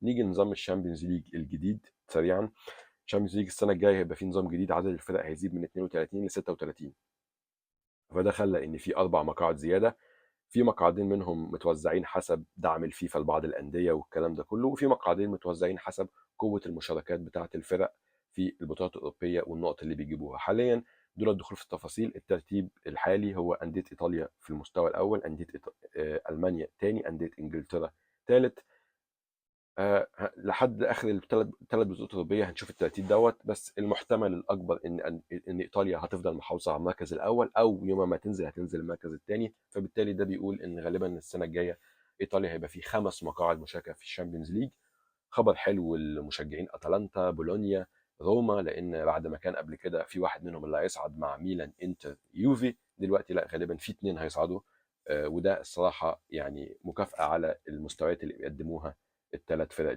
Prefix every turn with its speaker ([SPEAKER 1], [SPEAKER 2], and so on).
[SPEAKER 1] نيجي لنظام ال Champions League الجديد سريعا. ال Champions League السنة الجاية هيبقى في نظام جديد، عدد الفرق هيزيد من 32 ل 36، فده خلى ان في 4 مقاعد زياده، في مقعدين منهم متوزعين حسب دعم الفيفا لبعض الاندية والكلام ده كله، وفي مقعدين متوزعين حسب قوة المشاركات بتاعه الفرق في البطولات الاوروبية والنقط اللي بيجيبوها. حاليا دون الدخول في التفاصيل، الترتيب الحالي هو اندية ايطاليا في المستوى الاول، اندية المانيا ثاني، اندية انجلترا ثالث. لحد اخر الثلاث بطولات الاوروبية هنشوف الترتيب دوت، بس المحتمل الاكبر ان ايطاليا هتفضل محافظة على المركز الاول، او يوم ما تنزل هتنزل المركز الثاني. فبالتالي ده بيقول ان غالبا السنة الجاية ايطاليا هيبقى فيه 5 مقاعد مشاركة في ال Champions League. خبر حلو لمشجعين اتلانتا، بولونيا، روما، لان بعد ما كان قبل كده في واحد منهم اللي هيصعد مع ميلان، انتر، يوفي، دلوقتي لا، غالبا في 2 هيصعدوا. وده الصراحة يعني مكافاة على المستويات اللي بيقدموها الثلاث فرق.